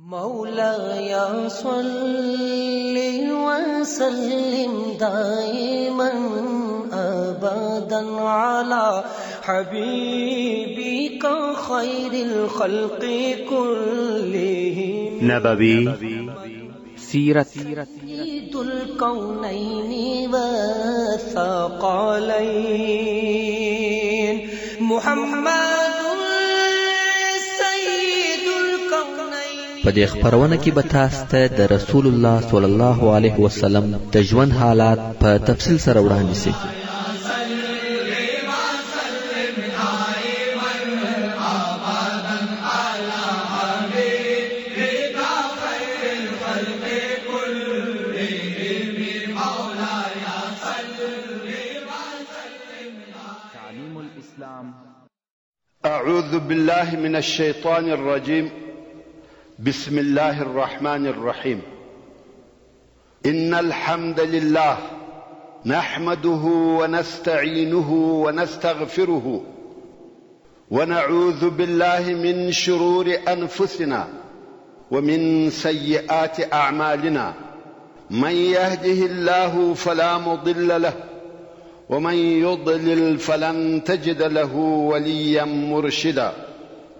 مولاي صل وسلم دائما ابدا على حبيبك خير الخلق كلهم. نبوي سیرت، سيد الكونين والثقلين، محمد سيد الكونين. په دې خپرونه کې به تاسو ته د رسول الله صلی الله علیه وسلم د ژوند حالات په تفصیل سره وړاندې شي. تعليم الإسلام. أعوذ بالله من الشيطان الرجيم. بسم الله الرحمن الرحيم. إن الحمد لله نحمده ونستعينه ونستغفره، ونعوذ بالله من شرور أنفسنا ومن سيئات أعمالنا. من يهده الله فلا مضل له، ومن يضلل فلن تجد له وليا مرشدا.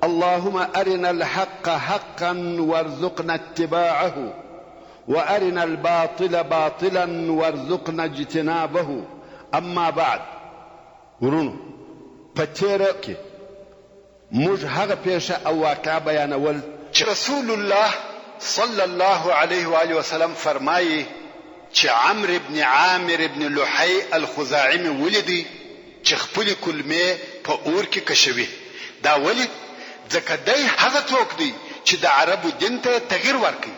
اللهم أرنا الحق حقا وارزقنا اتباعه، وأرنا الباطل باطلا وارزقنا اجتنابه. أما بعد. ورونو، په تېره کې موږ هغه پېښه او واقعه بیانول چې رسول الله صلی الله علیه و آله وسلم فرمایي چې عمرو بن عامر بن لحی الخزاعي مې ولیدی چې خپلې کولمې په اور کې کشوي. دا ولې؟ ځکه دی هغه څوک دی چې د عربو دین ته یې تغییر ورکړ.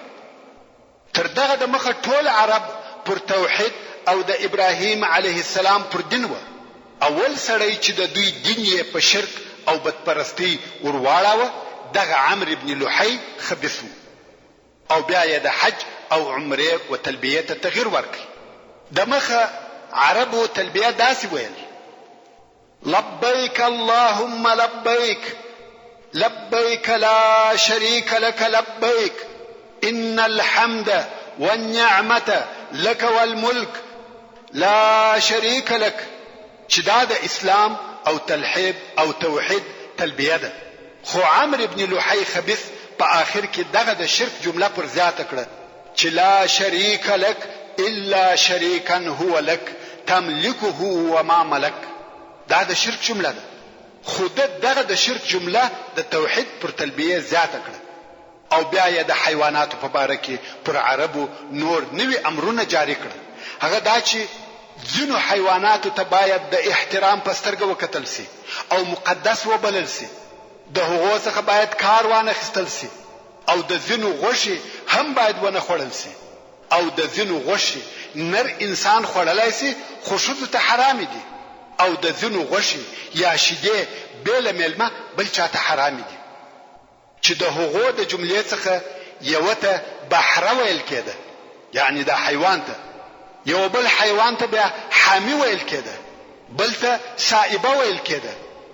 تر دغه د مخه ټول عرب پر توحید او د ابراهیم علیه السلام پر دین وه. اول سړی چې د دوی دین یې په شرک او بت پرستۍ ور واړاوه دغه عمرو بن لحی خبیث وو او بیا یې د حج او عمرې و تلبیې ته تغییر ورکړ. د مخه عربو تلبیه داسې ویل. لبیک اللهم لبیک، لبیک لا شریک لک لبیک، ان الحمد والنعمة لک والملک لا شریک لک، چې دا د اسلام او تلحیب او توحید تلبیه ده. خو عمرو بن لحی خبیث په آخر کې دغه د شرک جمله پر زیاته کړه چې لا شریک لک الا شریکا هو لک تملکه وما ملک، دا د شرک جمله ده، خو ده دغه د شرک جمله د توحید پر تلبیې زیاته کړه او بیا یې د حیواناتو په باره کې پر عربو نور نوي امرونه جاري کړه، هغه دا چې ځینو حیواناتو ته باید د احترام په سترګه وکتل شي او مقدس وبلل شي، د هغو څخه باید کار وانخیستل شي او د ځینو غوښې هم باید ونه خوړل شي. او د ځینو غوښې نر انسان خوړلای شي خو ښځو ته حرامې دي او د ځینو غوښې یا شیدې بې له مېلمه بل چا ته حرامې دي چې د هغو د جملې څخه یوه ته بحره ویل کېده یعنې دا حیوان ته، یوه بل حیوان ته بیا حامي ویل کېده، بل ته سائبه ویل کېده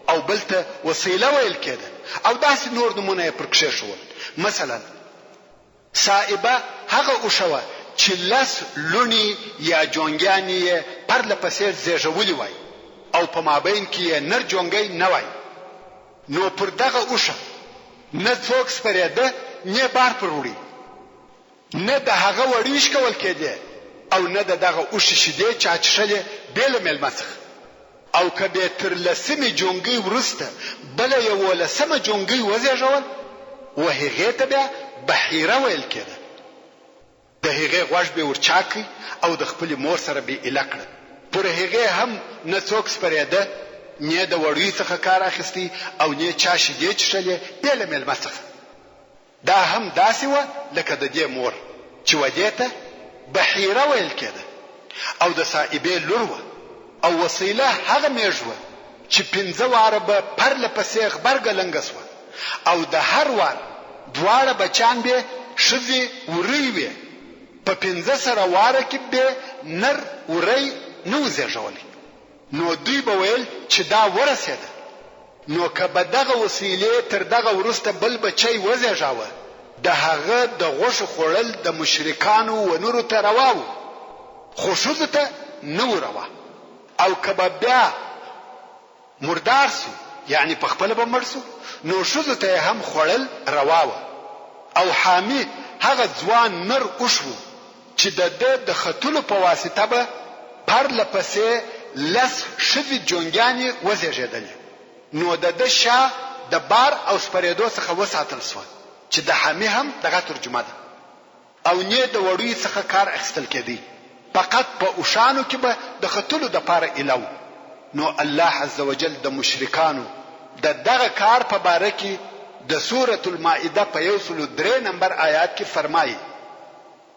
او بل ته وصیله ویل کېده او داسې نور نومونه یې پر کښېښوول. مثلا. سائبه هغه اوښه وه چې لس لوڼې یا جونګیانې یې پرله پسې زېږولي وای او په مابین کې یې نر جونګی نه وای، نو پر دغه اوښه نه څوک سپرېده نۀ بار پر وړي، نه د هغه وړۍ شکول کېدې او نه د دغه اوښې شیدې چا چښلې بې له مېلمه څخه. او که بې تر لسمې جونګۍ وروسته بله یوولسمه جونګۍ وزېږول، وهغې ته بیا بحیره ویل کېده. د هغې غوږ بې ور چاک کړ او د خپلې مور سره بې ایله کړه. پر هغې هم نه څوک سپرېده، نۀ د وړیو څخه کار اخیستی او نۀ چا شیدې چښلې بې له مېلمه څخه. دا هم داسې وه لکه د دې مور چې ودې ته بحیره ویل کېده او د سائبې لور وه او وصیله هغه مېږ وه چې پنځه واره به پرله پسې غبرګه لنګه شوه او د هر وار دواړه بچیان بې ښځې ورۍ وې، په پنځه سره واره کې بې نر وری نه و زېږولی. نو دوی به ویل چې دا ورسېده، نو که به دغه وسیلې تر دغه وروسته بل بچی وزېږاوه، د هغه د غوښو خوړل د مشرکانو و نرو ته روا وو، خو ښځو ته نه وو روا او که به بیا مردار شو، یعنې په خپله به مړ شو، نو ښځو ته یې هم خوړل روا وه او حامي هغه ځوان نر اوښ وو چې د ده د ختلو په واسطه به پرله پسې لس ښځې جونګیانې وزېږېدلې، نو د ده شا د بار او سپرېدو څخه وساتل شوه چې د حامي هم دغه ترجمه ده. او نۀ د وړیو څخه کار اخیستل کېدی، فقط په اوښانو کې به د ختلو دپاره اله وو، نو الله عزوجل د مشرکانو د دغه کار په باره کې د سورة المائده په 103 نمبر آیات کې فرمايي،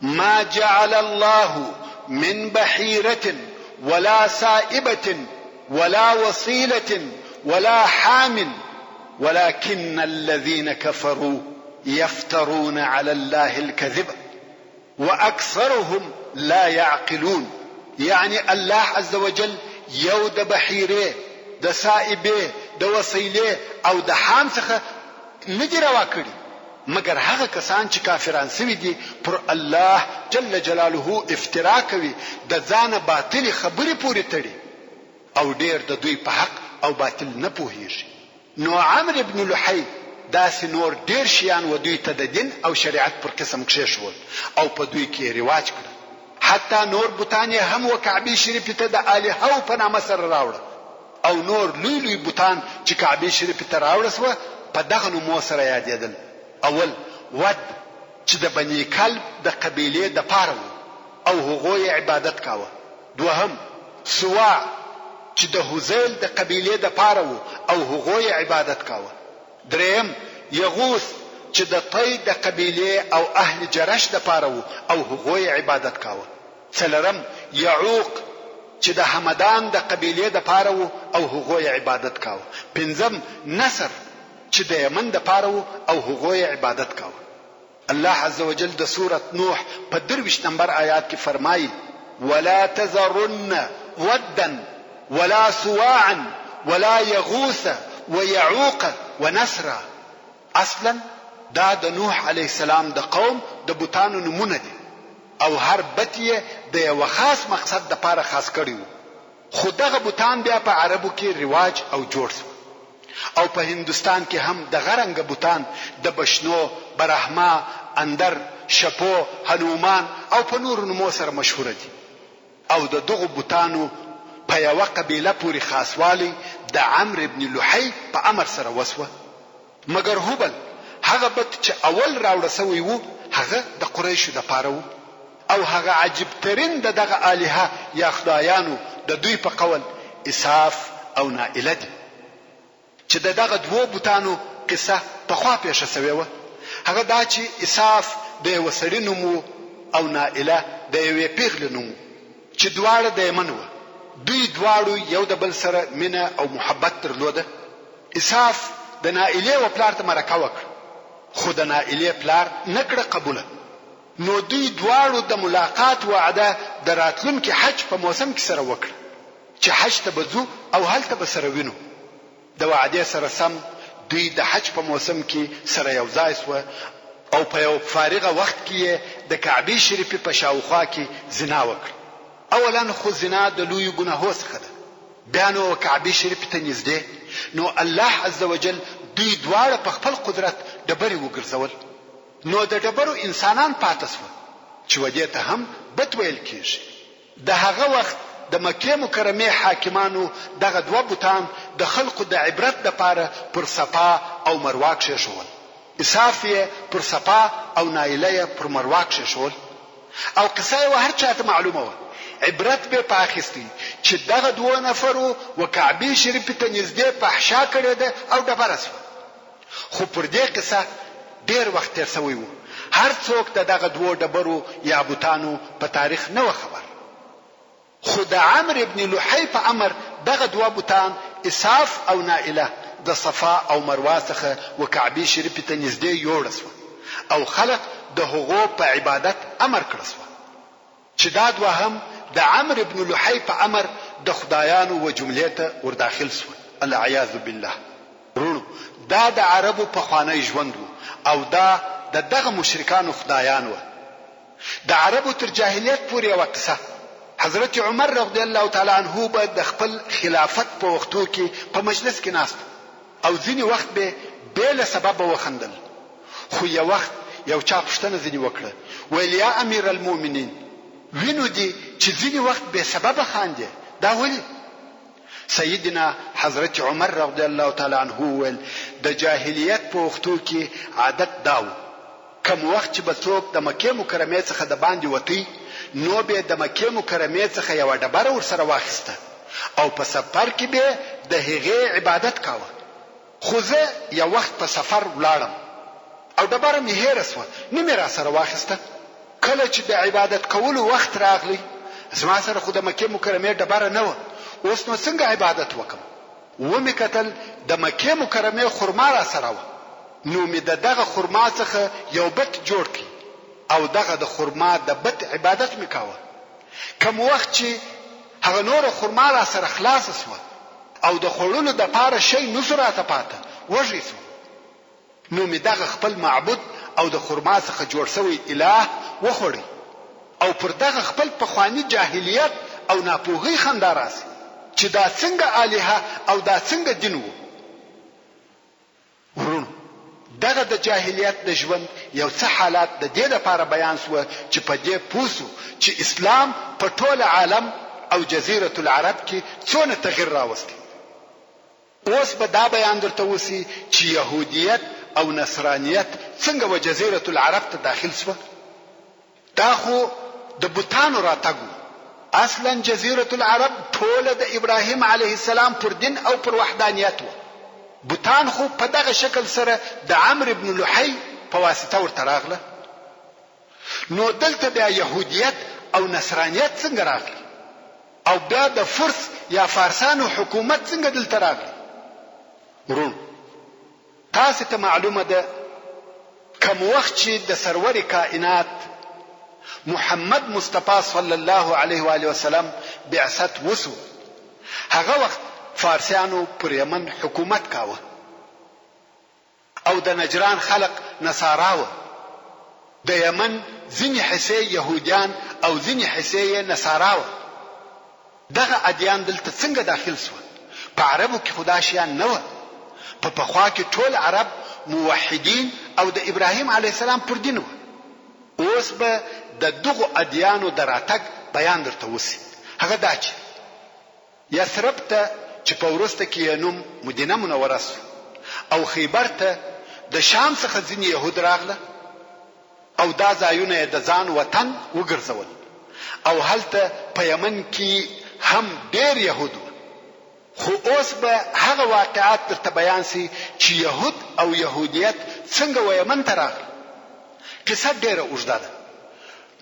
ما جعل الله من بحیرة ولا سائبة ولا وصیلة ولا حام ولکن الذین کفروا يفترون على الله الكذب واکثرهم لا يعقلون یعنی الله عز وجل یو د بحیرې، د سائبې، د وصیلې او د حام څخه نه دي روا کړي مګر هغه کسان چې کافران شوي دي پر الله جل جلاله افتراء کوي د ځانه باطلې خبرې پورې تړي او ډېر د دوی په حق او باطل نه پوهېږي. نو عمرو بن لحی داسې نور ډېر شیان و دوی ته د دین او شریعت پر قسم کښېښوول او په دوی کې یې رواج کړل. حتی نور بتان یې هم و کعبې شریفې ته د آلهه په نامه سره راوړل او نور لوی لوی بتان چې کعبې شریفې ته راوړه شوه په دغه نومو سره یادېدل، اول، ود، چې د بني کلب د قبیلې دپاره وو او هغو یې عبادت کاوه. دوهم، سواع، چې د هذیل د قبیلې دپاره وو او هغو یې عبادت کاوه. درېیم، یغوث، چې د طی د قبیلې او اهل جرش دپاره وو او هغو یې عبادت کاوه. څلورم، یعوق، چې د همدان د قبیلې دپاره وو او هغو یې عبادت کاوه. پنځم، نسر، چې د یمن دپاره وو او هغو یې عبادت کاوه. الله عزوجل د سورة نوح په 23 نمبر آیات کې فرمایي، ولا تذرن ودا ولا سواعا ولا یغوث ویعوق ونسرا. اصلا دا د نوح علیه السلام د قوم د بتانو نومونه دي او هر بت یې د یوه خاص مقصد دپاره خاص کړی وو، خو دغه بتان بیا په عربو کې رواج او جوړ شوه. او په هندوستان کې هم دغه رنګه بتان د بشنو، براهما، اندر، شپو، هنومان او په نورو نومو سره مشهوره دي او د دغو بتانو په یوه قبیله پورې خاصوالی د عمرو بن لحی په امر سره وشوه. مګر هبل هغه بت چې اول راوړه شوی وو هغه د قریشو دپاره وو او هغه عجیب ترین د دغه الهه یا خدایانو د دوی په قول اساف او نائله دي چې د دغه دوو بتانو قصه پخوا پېښه شوې وه هغه دا چې اساف د یوه سړي نوم وو او نائله د یوې پېغلې نوم وو چې دواړه د یمن وه دوی دواړو یو د بل سره مینه او محبت درلوده. اساف د نائلې و پلار ته مرکه وکړه، خو د نائلې پلار نه کړه قبوله، نو دوی دواړو د ملاقات وعده د راتلونکي حج په موسم کې سره وکړه، چې حج ته به ځو او هلته به سره وینو. د وعدې سره سم دوی د حج په موسم کې سره یو ځای شوه او په یو فارغه وخت کې یې د کعبې شریفې په شاوخوا کې زنا وکړه. اولا خو زنا د لویو ګناهو څخه ده، بیا نو کعبې شریفې ته نږدې، نو الله عزوجل دوی دواړه په خپل قدرت ډبرې وګرځول، نو د ډبرو انسانان پاته شوه، چې و دې ته هم بت ویل کیږي. د هغه وخت د مکې مکرمې حاکمانو دغه دوه بتان د خلقو د عبرت لپاره پر صفا او مروا کښېښوول. اساف یې پر صفا او نایله یې پر مروا کښېښول. او قصه یې وه هر چاته معلومه وه عبرت به په اخیستی چې دغه دوو نفرو و کعبې شریفې ته نږدې فحشا کړې ده او ډبره شوه خو پر دې قصه ډېر وخت تېر شوی وو هر څوک د دغه دوو ډبرو یا بتانو په تاریخ نه وه خبر. خو د عمرو بن لحی په امر دغه دوه بتان اساف او نائله د صفا او مروا څخه و کعبې شریفې ته نږدې یوړه شوه او خلق د هغو په عبادت امر کړه شوه چې دا دوه هم د عمرو بن لحی په امر د خدایانو و جملې ته ورداخل شوه العیاذ بالله. وروڼو دا د عربو پخوانی ژوند وو او دا د دغه مشرکانو خدایان وه. د عربو تر جاهلیت پورې یوه قصه، حضرت عمر رضی الله تعالی عنه به د خپل خلافت په وختو کې په مجلس کې ناست و او ځینې وخت به بې له سببه وخندل، خو یو وخت یو چا پوښتنه ځینې وکړه، ویل یا امیرالمؤمنین! وینو دې چې ځینې وخت بې سببه خاندې، دا ولې؟ سیدنا حضرت عمر رضی الله تعالی عنه وویل، د جاهلیت په وختو کې عادت دا و، کوم وخت چې به څوک د مکې مکرمې څخه د باندې وتی نو به د مکې مکرمې څخه یوه ډبره ورسره واخیسته او په سفر کې به د هغې عبادت کاوه. خو زه یو وخت په سفر ولاړم او ډبره مې هېره شوه، نه مې راسره واخیسته. کله چې د عبادت کولو وخت راغلی، زما سره خو د مکې مکرمې ډبره نه وه، اوس نو څنګه عبادت وکړم؟ ومې کتل د مکې مکرمې خرما راسره وه، نو مې د دغه خرما څخه یو بت جوړ کړ او دغه د خرما د بت عبادت مې کاوه. کوم وخت چې هغه نوره خرما راسره خلاصه شوه او د خوړلو دپاره شی نه شو راته پاته، وږی شوم. نو مې دغه خپل معبود او د خرما څخه جوړ شوی اله وخوړی او پر دغه خپل پخواني جاهلیت او ناپوهۍ خندا راشي چې دا څنګه الهه او دا څنګه دین وو. وروڼو! دغه د جاهلیت د ژوند یو څه حالات د دې لپاره بیان شوه چې په دې پوه شو چې اسلام په ټوله عالم او جزیرة العرب کې څونه تغیر راوستی. اوس به دا بیان درته وشي چې یهودیت او نصرانیت څنګه و جزیرة العرب ته داخل شوه؟ دا خو د بتانو راتګ وو. اصلا جزیرة العرب ټوله د ابراهیم علیه السلام پر دین او پر وحدانیت وه. بتان خو په دغه شکل سره د عمرو بن لحی په واسطه ورته راغله. نو دلته بیا یهودیت او نصرانیت څنګه راغلی؟ او بیا د فرس یا فارسانو حکومت څنګه دلته راغلی؟ وروڼو! تاسې ته معلومه ده کوم وخت چې د سرور کائنات محمد مصطفی صلی الله علیه و آله وسلم بعثت وسو، هغه وخت فارسیانو پر یمن حکومت کاوه. او د نجران خلق نصارا وه، د یمن ځینې حصې یهودیان او ځینې حصې یې نصارا وه. دغه ادیان دلته څنګه داخل شوه؟ په عربو کې خو دا شیان نه وه. په پخوا کې ټول عرب موحدین او د ابراهیم علیه السلام پر دین وه. اوس به د دغو ادیانو د راتګ بیان درته وشي، هغه دا چې. یثرب ته چې په وروسته کې یې نوم مدینه منوره شو او خیبر ته د شام څخه ځینې یهود راغله او دا ځایونه یې د ځان وطن وګرځول او هلته په یمن کې هم ډېر یهود وه. خو اوس به هغه واقعات درته بیان شي چې یهود او یهودیت څنګه و یمن ته راغله. قصه ډېره اوږده ده.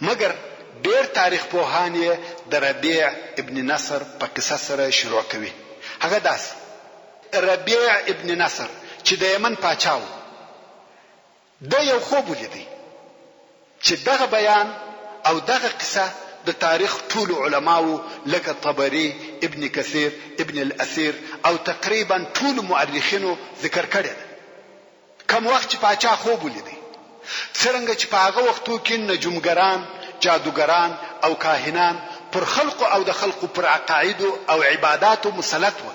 مګر ډېر تاریخ پوهان یې د ربیع ابن نصر په قصه سره شروع کوي، هغه داسې، ربیع ابن نصر چې د یمن پاچا و، ده یو خوب ولیدی چې دغه بیان او دغه قصه د تاریخ ټولو علماوو لکه طبري، ابن کثیر، ابن الاثیر او تقریبا ټولو مؤرخینو ذکر کړې ده. کوم وخت چې پاچا خوب ولیدی، څرنګه چې په هغه وختو کې نجومګران، جادوګران او کاهنان پر خلقو او د خلقو پر عقایدو او عباداتو مسلط وه.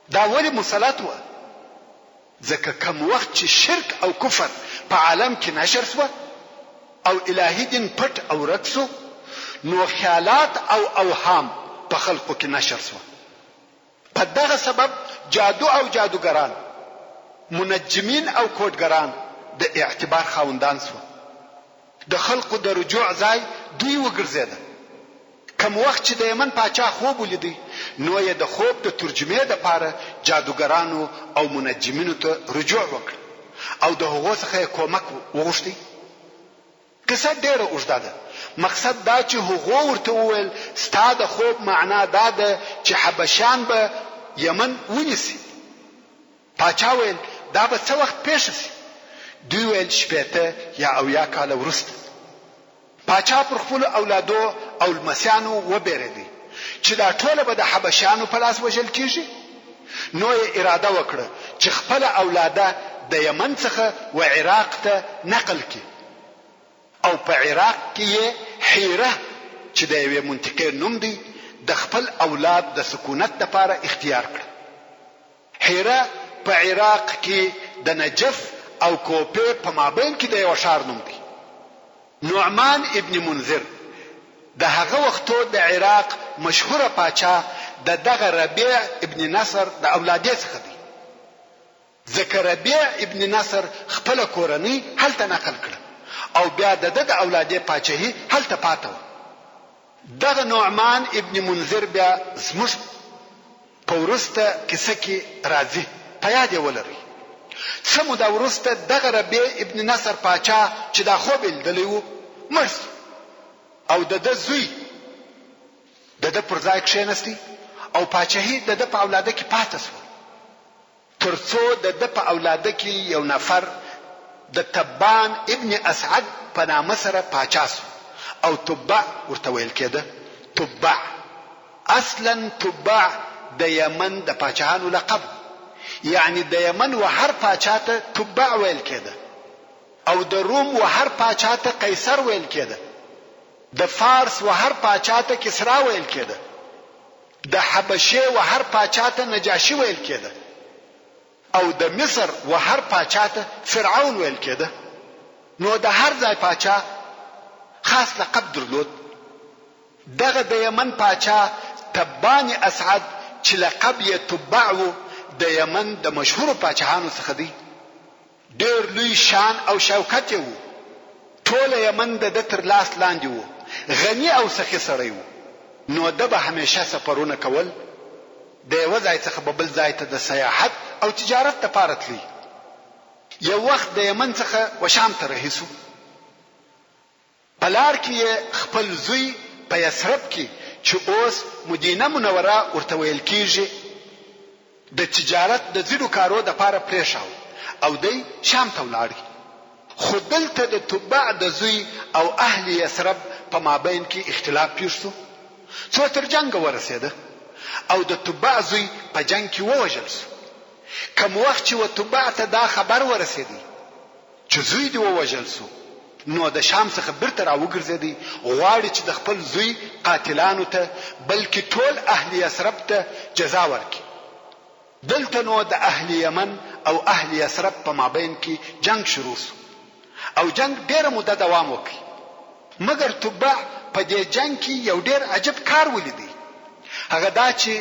دا ولې مسلط وه؟ ځکه کوم وخت چې شرک او کفر په عالم کې نشر شوه او الهي دین پټ او ورک شو، نو خیالات او اوهام په خلقو کې نشر شوه. په دغه سبب جادو او جادوګران، منجمین او کوډګران د اعتبار خاوندان شوه. د خلقو د رجوع ځای دوی وګرځېده. کوم وخت چې د یمن پاچا خوب ولیدی نو یې د خوب د ترجمې لپاره جادوګرانو او منجمینو ته رجوع وکړه او د هغو څخه یې کومک وغوښتی. قصه ډېره اوږده ده، مقصد دا چې هغو ورته وویل، ستا د خوب معنا دا ده چې حبشیان به یمن ونیسي. پاچا ویل، دا به څه وخت پېښه شي؟ دوی ویل، 60 یا 70 کاله وروسته. پاچا پر خپلو اولادو او لمسیانو وبېرېدی چې دا ټوله به د حبشیانو په لاس وژل کېږي، نو یې اراده وکړه چې خپله اولاده د یمن څخه و عراق ته نقل کړي او په عراق کې یې حیره چې د یوې منطقې نوم دی د خپل اولاد د سکونت لپاره اختیار کړه. حیره په عراق کې د نجف او کوفې په مابین کې د یوه ښار نوم دی. نعمان ابن منذر د هغه وختو د عراق مشهوره پاچا د دغه ربیع ابن نصر د اولادې څخه دی. ځکه ربیع ابن نصر خپله کورنۍ هلته نقل کړه او بیا د ده د اولادې پاچهي هلته پاته وه. دغه نعمان ابن منذر بیا زموږ په وروسته کیسه کې راځي، په یاد یې ولرئ. څه موده وروسته دغه ربیع ابن نصر پاچا چې دا خوب یې لیدلی و، مړ شو او د ده زوی د ده پر ځای کښېنستی او پاچهي د ده په اولاده کې پاته شوه. تر څو د ده په اولاده کې یو نفر د تبان ابن اسعد په نامه سره پاچا شو او تبع ورته ویل کېده. تبع اصلاً تبع د یمن د پاچاهانو لقب و، یعنې د یمن و هر پاچا ته تبع ویل کېده او د روم و هر پاچا ته قیصر ویل کېده، د فارس و هر پاچا ته کسرا ویل کېده. د حبشې و هر پاچا ته نجاشي ویل کېده او د مصر و هر پاچا ته فرعون ویل کېده، نو د هر ځای پاچا خاص لقب درلود. دغه د یمن پاچا تبان اسعد چې لقب یې تبع و، د یمن د مشهورو پاچاهانو څخه دی. ډېر لوی شان او شوکت یې وو، ټوله یمن د ده تر لاس لاندې وو، غني او سخي سړی وو، نو ده به همېشه سفرونه کول، د یوه ځای څخه به بل ځای ته د سیاحت او تجارت لپاره تلی. یو وخت د یمن څخه و شام ته رهي شو. په لار کې یې خپل زوی په یثرب کې چې اوس مدینه منوره ورته ویل کیږي د تجارت د ځینو کارو دپاره پرېښاوه او دی شام ته ولاړی. خو دلته د تبع د زوی او اهل یثرب په مابین کې اختلاف پېښ شو څو تر جنګه ورسېده او د تبع زوی په جنګ کې ووژل شو. کوم وخت چې و تبع ته دا خبر ورسېدی چې زوی دې ووژل شو، نو د شام څخه بیرته راوګرځېدی، غواړي چې د خپل زوی قاتلانو ته، بلکې ټول اهل یثرب ته جزا ورکړي. دلته نو د اهل یمن او اهل یثرب په مابین کې جنګ شروع شو او جنګ ډېره موده دوام وکړ. مګر تبع په دې جنګ کې یو ډېر عجب کار ولیدی، هغه دا چې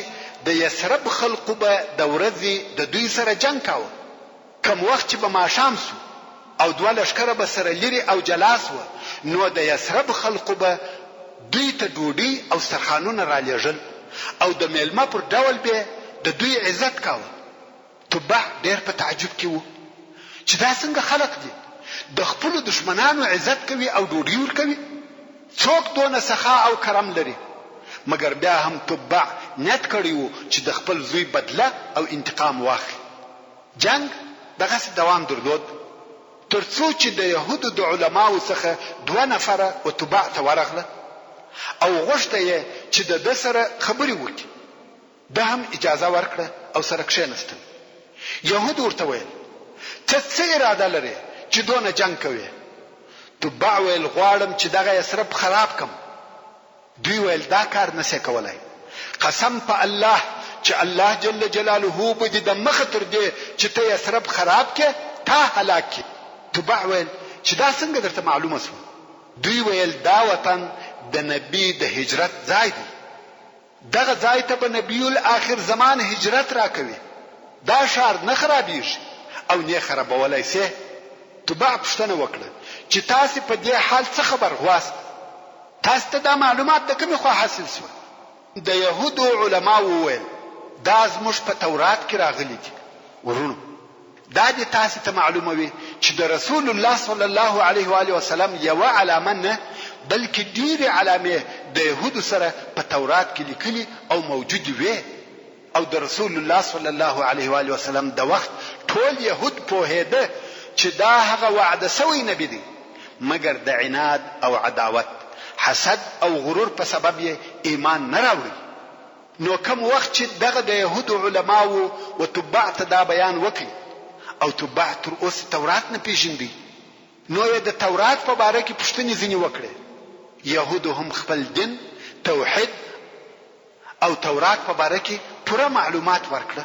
د یثرب خلقو به د ورځې د دوی سره جنګ کاوه، کوم وخت چې به ماښام شو او دوه لښکره به سره لرې او جلا شوه نو د یثرب خلقو به دوی ته ډوډۍ او سترخوانونه رالېږل او د مېلمه پر ډول به یې د دوی عزت کاوه. تبع ډېر په تعجب کې و چې دا څنګه خلق دي د خپلو دښمنانو عزت کوي او ډوډۍ ورکوي؟ څوک دونه سخا او کرم لري؟ مګر بیا هم تبع نیت کړی و چې د خپل زوی بدله او انتقام واخلي. جنګ دغسې دوام درلود تر څو چې د یهودو د علماوو څخه دوه نفره وتبع ته ورغله او غوښته یې چې د ده سره خبرې وکړي. ده هم اجازه ورکړه او سره کښېنستل. یهودو ورته ویل، ته څه اراده لرې چې دونه جنګ کوې؟ تبع ویل، غواړم چې دغه یثرب خراب کړم. دوی ویل دا کار نه سې کولای، قسم په الله چې الله جل جلاله به دې د مخه تر دې چې ته یثرب خراب کړې تا هلاک کړي. تبع ویل چې دا څنګه درته معلومه شوه؟ دوی ویل دا وطن د نبي د هجرت ځای دی، دغه ځای ته به نبي الاخر زمان هجرت راکوي، دا ښار نه خرابیږي او نې خرابولای سې. تبع پوښتنه وکړه چې تاسې په دې حال څه خبر واست؟ تاسې ته دا معلومات د کومې خوا حاصل شوه؟ د یهودو علماوو وویل، دا زموږ په تورات کې راغلي دي. وروڼو! دا دې تاسې ته معلومه وي چې د رسول الله صلی الله علیه و آله وسلم یوه علامه نه بلکې ډېرې علامې د یهودو سره په تورات کې لیکلي او موجودې وې. او د رسول الله صلی الله علیه و آله وسلم د وخت ټول یهود پوهېده چې دا هغه وعده شوی نبي دی، مګر د عناد او عداوت، حسد او غرور په سبب یې ایمان نه راوړی. نو کوم وخت چې دغه د یهودو علماوو و تبع ته دا بیان وکړ او تبع تر اوسه تورات نه پېژندی، نو یې د تورات په باره کې پوښتنې ځینې وکړې. یهودو هم خپل دین، توحید او تورات په باره کې پوره معلومات ورکړه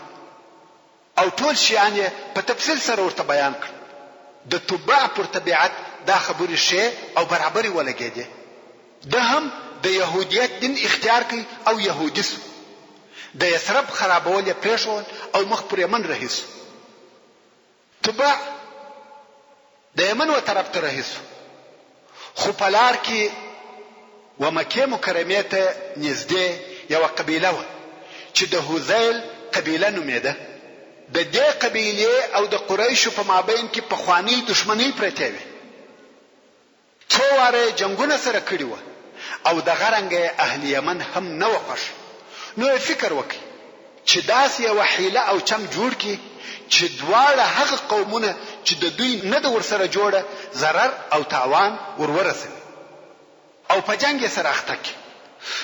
او ټول شیان یې په تفصیل سره ورته بیان کړل. د تبع پر طبیعت دا خبرې ښې او برابرې ولګېدې. ده هم د یهودیت دین اختیار کړ او یهودي شو. د یثرب خرابول یې پرېښول او مخ پر یمن رهي شو. تبع د یمن و طرف ته رهي شو، خو په لار کې و مکې مکرمې ته نږدې یوه قبیله وه چې د هذیل قبیله نومېده. د دې قبیلې او د قریشو په مابین کې پخوانۍ دښمنۍ پرتې وې. څو واره یې جنګونه سره کړي وه او دغه رنګه یې اهل یمن هم نه وه خوښ، نو یې فکر وکړ چې داسې یوه حیله او چم جوړ کړي چې دواړه هغه قومونه چې د دوی نه ده ورسره جوړه ضرر او تاوان ور ورسوي او په جنګ یې سره اخته کړي.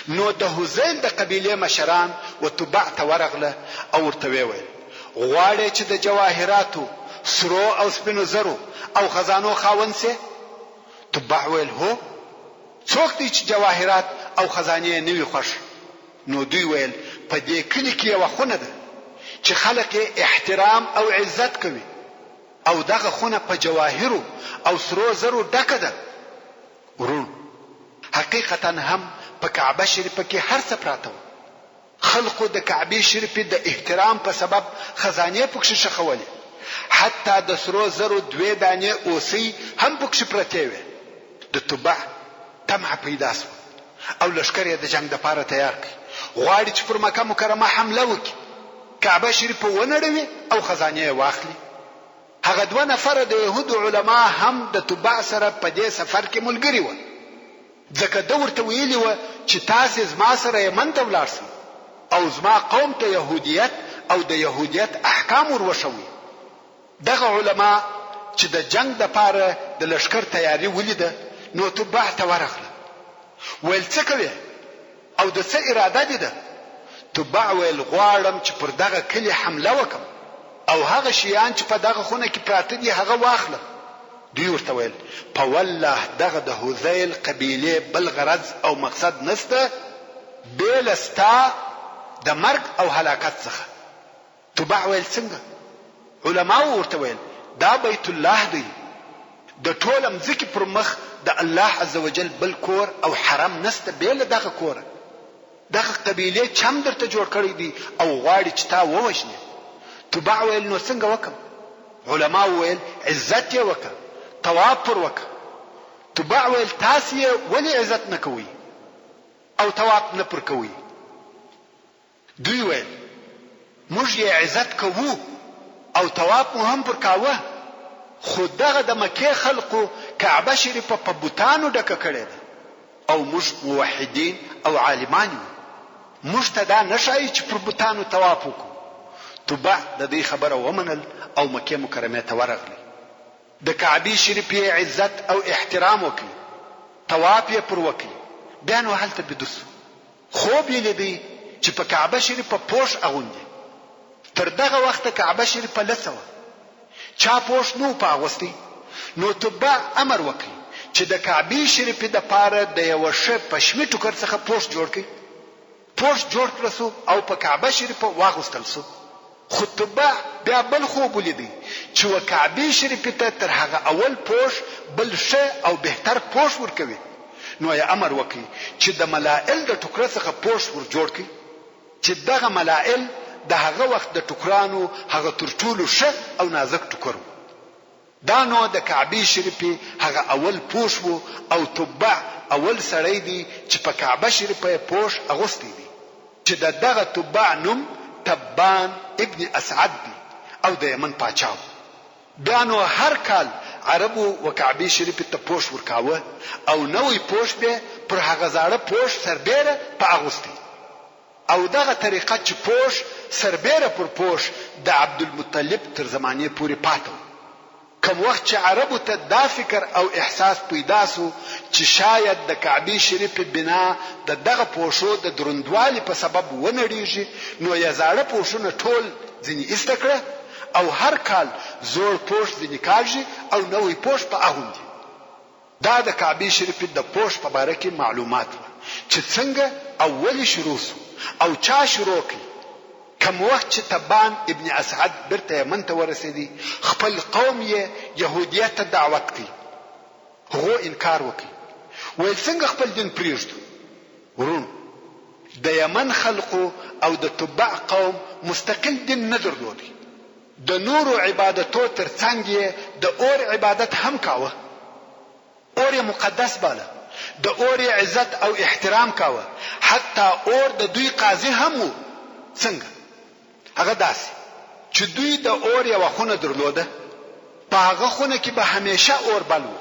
نو د هذیل د قبیلې مشران و تبع ته ورغله او ورته ویې ویل، غواړې چې د جواهراتو، سرو او سپینو زرو او خزانو خاوند شې؟ تبع ویل، هو! څوک دی چې جواهرات او خزانې یې نه وي خوښ؟ نو دوی ویل، په دې کلي کې یوه خونه ده چې خلق یې احترام او عزت کوي او دغه خونه په جواهرو او سرو زرو ډکه ده. وروڼو! حقیقتاً هم په کعبه شریفه کې هر څه پراته وو. خلقو د کعبې شریفې د احترام په سبب خزانې پکښې ښخولې، حتی د سرو زرو دوې دانې اوسۍ هم پکښې پرتې وې. د تبع طمعه پیدا شوه او لښکر یې د جنګ دپاره تیار کړ، غواړي چې پر مکه مکرمه حمله وکړي، کعبه شریفه ونړوي او خزانې یې واخلي. هغه دوه نفره د یهودو علما هم د تبع سره په دې سفر کې ملګري وه، ځکه ده ورته ویلي وه چې تاسې زما سره یمن ته ولاړ شئ او زما قوم ته یهودیت او د یهودیت احکام ور وښوئ. دغه علما چې د جنګ لپاره د لښکر تیاري ولیده نو تبع ته ورغله، ویل څه کوې؟ او د څه اراده دې ده؟ تبع ویل، غواړم چې پر دغه کلي حمله وکړم او هغه شیان چې په دغه خونه کې پراته دي هغه واخلم. دوی ورته ویل، په والله دغه د هذیل قبیلې بل غرض او مقصد نشته بې له ستا د مرګ او هلاکت څخه. تبع ویل څنګه؟ علماوو ورته ویل، دا بیت الله دی، د ټوله مځکې پر مخ د الله عزوجل بل کور او حرم نشته بې له دغه کوره. دغه قبیلې چم درته جوړ کړی دی او غواړي چې تا ووژني. تبع ویل نو څنګه وکړم؟ علماوو ویل، عزت یې وکړه، طواف پر وکړه. تبع ویل، تاسې یې ولې عزت نه کوئ او طواف نه پر کوئ؟ دوی ویل، موږ یې عزت کوو او طواف مو هم پر کاوه، خو دغه د مکې خلقو کعبه شریفه په بتانو ډکه کړې ده او موږ موحدین او عالمان یو، موږ ته دا نه ښایي چې پر بتانو طواف وکړو. تبع د دوی خبره ومنل او مکې مکرمې ته ورغلل. د کعبې شریفې یې عزت او احترام وکړ، طواف یې پر وکړ، بیا نو هلته بیده شو. خوب یې لیدی چې په کعبه شریفه پوښ اغوندي. تر دغه وخته کعبه شریفه لڅه وه. چا پوښ نه و په اغوستی. نو تبع امر وکړ چې د کعبې شریفې دپاره د یوه ښه پشمي ټوکر څخه پوښ جوړ کړئ. پوښ جوړ کړه شو او په کعبه شریفه واغوستل شو. خو تبع بیا بل خوب ولیدی چې و کعبې شریفې ته تر هغه اول پوښ بل ښه او بهتر پوښ ورکوي، نو یې امر وکړ چې د ملائل د ټوکره څخه پوښ ور جوړ کړئ، چې دغه ملائل د هغه وخت د ټوکرانو هغه تر ټولو ښه او نازک ټوکر وو. دا نو د کعبې شریفې هغه اول پوښ وو او تبع اول سړی دی چې په کعبه شریفه یې پوښ اغوستی دی چې د دغه تبع نوم تبان ابن اسعد دی او د یمن پاچا وو. بیا نو هر کال عربو و کعبې شریفې ته پوښ ورکاوه او نوی پوښ به پر هغه زاړه پوښ سربېره په اغوستی. او دغه طریقه چې پوښ سربېره پر پوښ د عبدالمطلب تر زمانې پورې پاته وو. کوم وخت چې عربو ته دا فکر او احساس پیدا شو چې شاید د کعبې شریفې بنا د دغه پوښو د دروندوالي په سبب ونړېږي نو یې زاړه پوښونه ټول ځینې ایسته کړه او هر کال زوړ پوښ ځینې کاږي او نوی پوښ په اغوندي. دا د کعبې شریفې د پوښ په باره کې معلومات وه چې څنګه او ولې شروع شو او چا شروع کړ. کوم وخت چې تبان ابن اسعد بیرته یمن ته ورسېدی خپل قوم یې یهودیت ته دعوت کړ. هغو انکار وکړ ویل څنګه خپل دین پریږدو؟ وروڼو! د یمن خلقو او د تبع قوم مستقل دین نه درلود. د نورو عبادتو تر څنګ یې د اور عبادت هم کاوه. اور یې مقدس باله، د اور یې عزت او احترام کاوه، حتی اور د دوی قاضي هم و. څنګه؟ هغه داسې چې دوی د اور یوه خونه درلوده، په هغه خونه کې به همېشه اور بل و،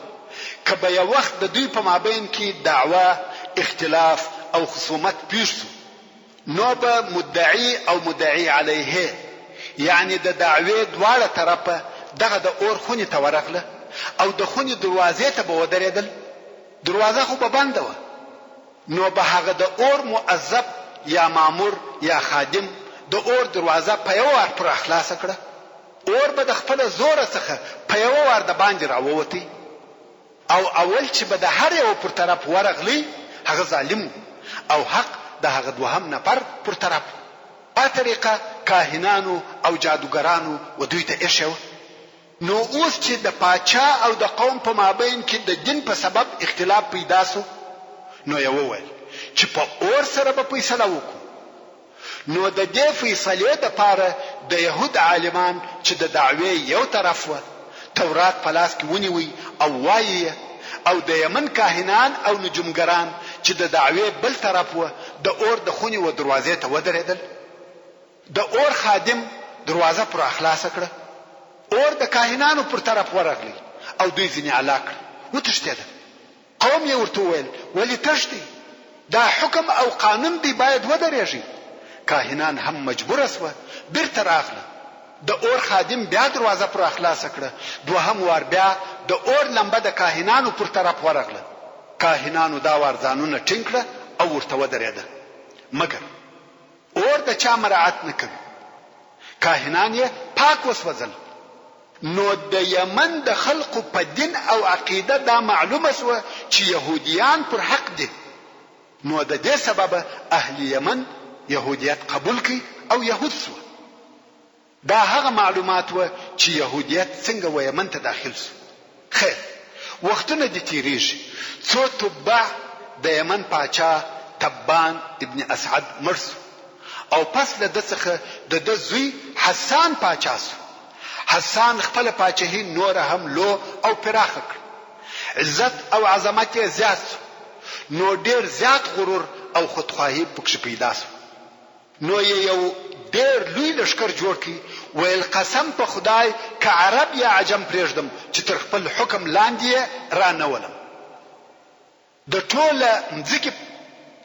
که به یو وخت د دوی په مابین کې دعوه، اختلاف او خصومت پېښ شو، نو به مدعي او مدعي علیه یعنې د دعوې دواړه طرفه دغه د اور خونې ته ورغله او د خونې دروازې ته به ودرېدل، دروازه خو به بنده وه، نو به هغه د اور مؤظف یا مامور یا خادم د اور دروازه په یوه وار پر راخلاصه کړه، اور به د خپله زوره څخه په یوه وار د باندې راووتی او اول چې به د هر یوه پر طرف ورغلی هغه ظالم وو او حق د هغه دوهم نفر پر طرف وو. دا طریقه کاهنانو او جادوګرانو و دوی ته ایښې وه. نو اوس چې د پاچا او د قوم په مابین کې د دین په سبب اختلاف پیدا شو، نو یې وویل چې په اور سره به فیصله وکړو. نو د دې فیصلې دپاره د یهود عالمان چې د دعوې یو طرف وه، تورات په لاس کې ونیوی او وایي یې او د یمن کاهنان او نجومګران چې د دعوې بل طرف وه، د اور د خونې و دروازې ته ودرېدل. د اور خادم دروازه پر راخلاصه کړه، اور د کاهنانو پر طرف ورغلی او دوی ځینې علا کړل، وتښتېدل. قوم یې ورته وویل، ولې تښتئ؟ دا حکم او قانون دی باید ودرېږئ. کاهنان هم مجبوره شوه، بیرته راغله. د اور خادم بیا دروازه پر راخلاصه کړه، دوهم وار بیا د اور لمبه د کاهنانو پر طرف ورغله. کاهنانو دا وار ځانونه ټینګ کړه او ورته ودرېده. مګر. اور د چا مراعت نه کوي. کاهنان یې پاک وسوځل. نو د یمن د خلقو په دین او عقیده دا معلومه شوه چې یهودیان پر حق دي. نو د دې سببه اهل یمن یهودیت قبول کړ او یهود شوه. دا هغه معلومات وه چې یهودیت څنګه و یمن ته داخل شو. خیر وختونه دې تیریږي څو تبع د یمن پاچا تبان ابن اسعد مړ شو او پس له ده څخه د ده زوی حسان پاچا شو. حسان خپله پاچهي نوره هم لو او پراخه کړه. عزت او عظمت یې زیات شو نو ډیر زیات غرور او خودخواهي پکښې پیدا شوه. نو یې یو ډېر لوی لښکر جوړ کړ، ویل قسم په خدای که عرب یا عجم پرېږدم چې تر خپل حکم لاندې یې را نه ولم، د ټوله مځکې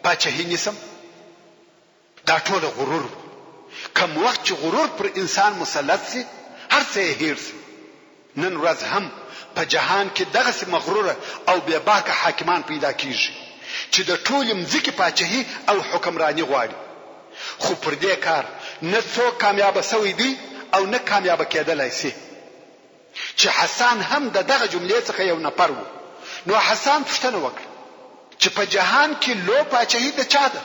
پاچهي نیسم. دا ټوله غرور و، کوم وخت چې غرور پر انسان مسلط شي هر څه یې هېر شي. نن ورځ هم په جهان کې دغسې مغروره او بې باکه حاکمان پیدا کېږي چې د ټولې مځکې پاچهي او حکمراني غواړي، خو پر دې کار نه څوک کامیابه شوی دی او نه کامیابه کېدلای شي. چې حسان هم د دغه جملې څخه یو نفر و، نو حسان پوښتنه وکړه چې په جهان کې لو پاچهي د چا ده؟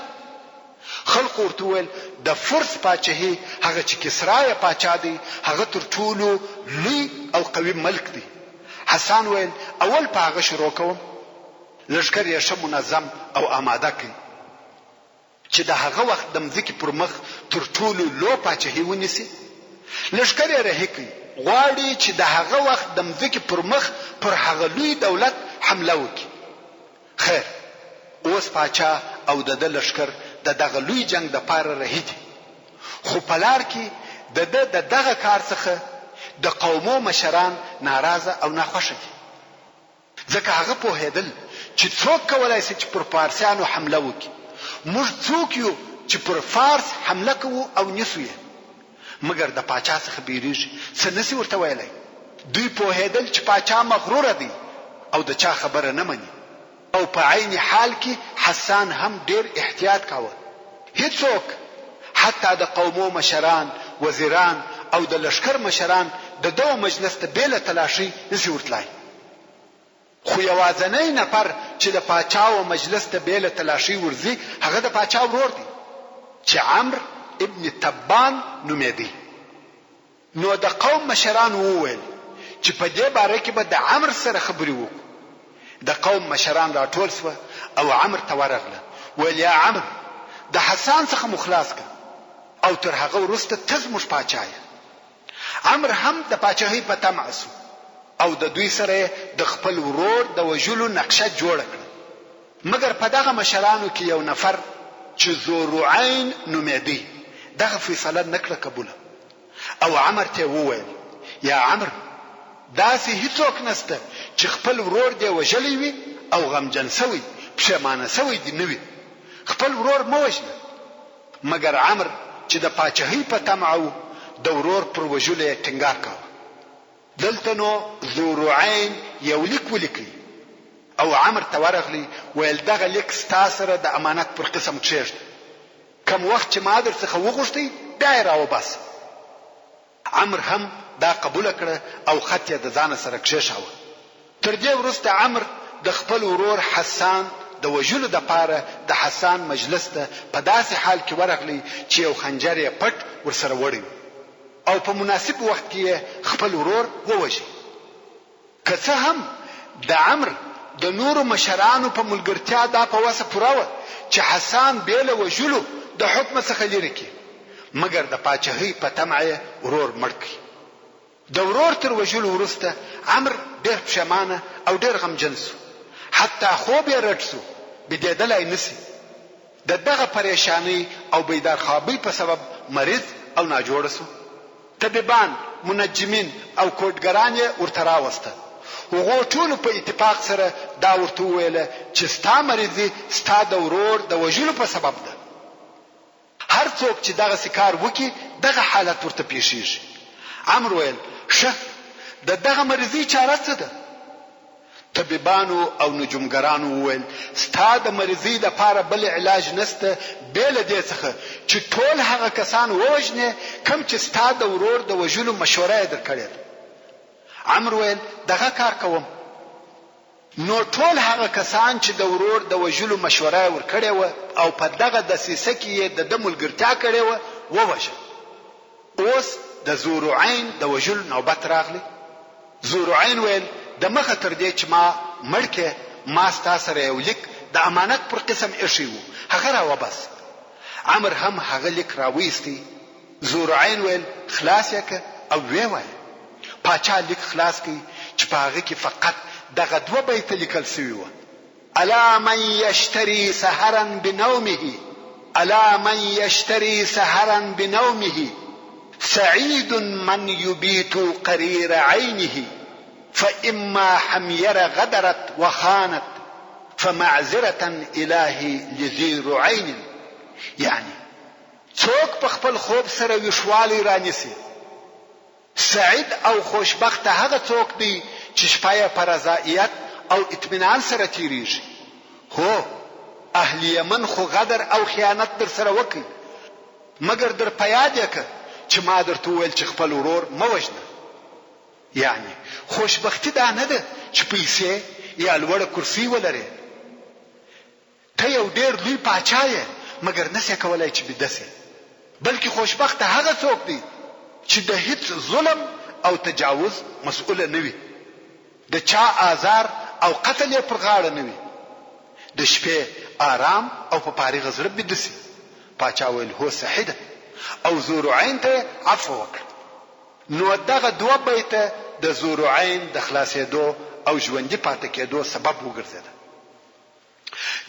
خلقو ورته وویل، د فرس پاچهي، هغه چې کسرا یې پاچا دی، هغه تر ټولو لوی او قوي ملک دی. حسان ویل، اول په هغه شروع کوم. لښکر یې ښه منظم او اماده کړ چې د هغه وخت د مځکې پر مخ تر ټولو لو پاچهي ونیسي. لښکر یې رهي کړ، غواړي چې د هغه وخت د مځکې پر مخ پر هغه لوی دولت حمله وکړي. خیر اوس پاچا او د ده لښکر د دغه لوی جنګ د پاره رهي دي، خو په لار کې د ده د دغه کار څخه د قومو مشران ناراضه او ناخوښه دي، ځکه هغه پوهېدل چې څوک کولای شي چې پر پارسیانو حمله وکړي، موږ څوک یو چې پر فارس حمله کوو او نیسو یې؟ مګر د پاچا څخه بیریږي، څه نه شي ورته ویلای. دوی پوهېدل چې پاچا مغروره دی او د چا خبره نه مني او په عین حال کې حسان هم ډېر احتیاط کاوه. هیڅوک، حتی د قومو مشران، وزیران او د لښکر مشران د ده و مجلس ته بې له تلاشۍ نه شي ورتلای. خو یواځنی نفر چې د پاچا و مجلس ته بې له تلاشۍ ورځي هغه د پاچا ورور دی چې عمرو ابن تبان نومېدی. نو د قوم مشرانو وویل چې په دې باره کې به د عمرو سره خبرې وکړو. د قوم مشران راټول شوه او عمرو ته ورغله، ویل یا عمرو! د حسان څخه مو خلاص کړه او تر هغه وروسته ته زموږ پاچا یې. عمرو هم د پاچهۍ په طمعه شو او د دوی سره یې د خپل ورور د وژلو نقشه جوړه کړه. مګر په دغه مشرانو کې یو نفر چې ذورعین نومېدی دغه فیصله نه کړه قبوله. او عمرو ته یې وویل، یا عمرو! داسې هیڅوک نشته چې خپل ورور دې وژلی وي او غمجن شوی، پښېمانه شوی، دې نه وي. خپل ورور مه وژنه. مګر عمرو چې د پاچهۍ په طمعه و، د ورور پر وژلو یې ټینګار کاوه. دلته نو ذورعین یو لیک ولیکی او عمرو ته ورغلی، ویل دغه لیک ستا سره د امانت پر قسم کښېږده. کوم وخت چې ما درڅخه وغوښتی بیا یې راوباسه. عمرو هم دا قبوله کړه او خط یې د ځانه سره کښېښاوه. تر دې وروسته عمرو د خپل ورور حسان د وژلو دپاره د حسان مجلس ته په داسې حال کې ورغلی چې یو خنجر یې پټ ورسره وړی و او په مناسب وخت کې یې خپل ورور ووژی. که څه هم د عمرو د نورو مشرانو په ملګرتیا دا په وسه پوره وه چې حسان بې له وژلو د حکمه څخه لیرې کړي، مګر د پاچهۍ په طمعه یې ورور مړ کړ. د ورور تر وژلو وروسته عمرو ډېر پښېمانه او ډېر غمجن شو، حتی خوب یې رډ شو، بیدېدلای نه شي. د دغه پرېشانۍ او بیدارخوابۍ په سبب مریض او ناجوړه شو. طبیبان، منجمین او کوډګران یې ورته راوسته. هغو ټولو په اتفاق سره دا ورته وویل چې ستا مریضي ستا د ورور د وژلو په سبب ده. هر څوک چې دغسې کار وکړي دغه حالت ورته پېښېږي. عمرو ویل، ښه، د دغه مریضۍ چاره څه ده؟ طبیبانو او نجومګرانو وویل، ستا د مریضۍ لپاره بل علاج نشته بې له دې څخه چې ټول هغه کسان ووژنې کوم چې ستا د ورور د وژلو مشوره یې درکړې ده. عمرو ویل، دغه کار کوم. نو ټول هغه کسان چې د ورور د وژلو مشوره یې ورکړې وه او په دغه دسیسه کې یې د ده ملګرتیا کړې وه، ووژل. اوس د ذورعین د وژلو نوبت راغلی. ذورعین ویل، د مخه تر دې چې ما مړ کړې، ما ستا سره یو لیک د امانت پر قسم ایښی و، هغه راوباسه. عمرو هم هغه لیک راوایستی. ذورعین ویل، خلاص یې کړه او ویې وایه. پاچا لیک خلاص کړ چې په هغه کې فقط دغه دوه بیته لیکل شوي وه. الا من یشتری سهرا بنومه الا من یشتری سهرا بنومه سعید من یبیت قریر عینه فاما حمیر غدرت وخانت فمعذرة الهی لذی رعین یعنی څوک په خپل خوب سره ویښوالی رانیسي سعید او خوشبخته هغه څوک دی چې شپه یې په رضائیت او اطمینان سره تیریږي. هو! اهل یمن خو غدر او خیانت درسره وکړ، مګر در په یاد یې که چې ما درته وویل چې خپل ورور مه وژنه. یعنې خوشبختي دا نه ده چې پیسې یا لوړه کرسۍ ولرې. ته یو ډېر لوی پاچا یې، مګر نه شې کولای چې بیده شې. بلکې خوشبخته هغه څوک دی چې د هیڅ ظلم او تجاوز مسؤله نه وي، د چا آزار او قتل یې پر غاړه نه وي، د شپې آرام او په فارغه زړه بیده شي. پاچا ویل، هو صحیح ده او ذورعین ته یې عفوه وکړه. نو دغه دوه بیته د ذورعین د خلاصېدو او ژوندي پاتې کېدو سبب وګرځېده.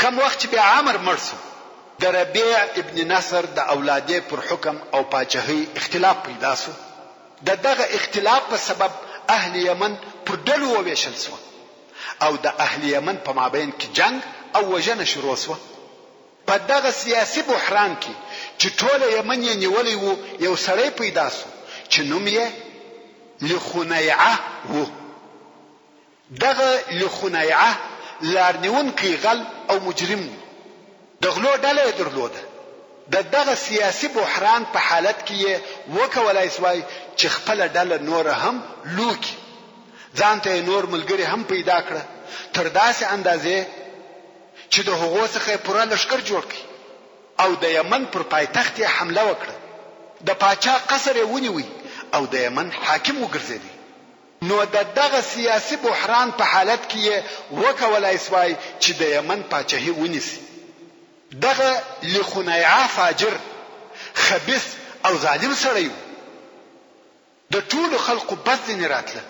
کوم وخت چې بیا عمرو مړ شو، د ربیع ابن نصر د اولادې پر حکم او پاچهۍ اختلاف پیدا شو، د دغه اختلاف په سبب اهل یمن پر ډلو وویشل شوه او د اهل یمن په مابین کې جنګ او وژنه شروع شوه. په دغه سیاسي بحران کې چې ټوله یمن یې نیولی و، یو سړی پیدا شو چې نوم یې لخنیعه و. دغه لخنیعه لارنیونکی غل او مجرم و. د غلو ډله یې درلوده. د دغه سیاسي بحران په حالت کې یې وکولای شوای چې خپله ډله نوره هم لو کړي. ځان ته یې نور ملګري هم پیدا کړه، تر داسې اندازې چې د هغو څخه یې پوره لښکر جوړ کړ او د یمن پر پایتخت یې حمله وکړه. د پاچا قصر یې ونیوی او د یمن حاکم وګرځېدی. نو د دغه سیاسي بحران په حالت کې یې وکولای شوای چې د یمن پاچهي ونیسي. دغه لخنیعه فاجر، خبیث او ظالم سړی وو. د ټولو خلقو بد ځنې راتله.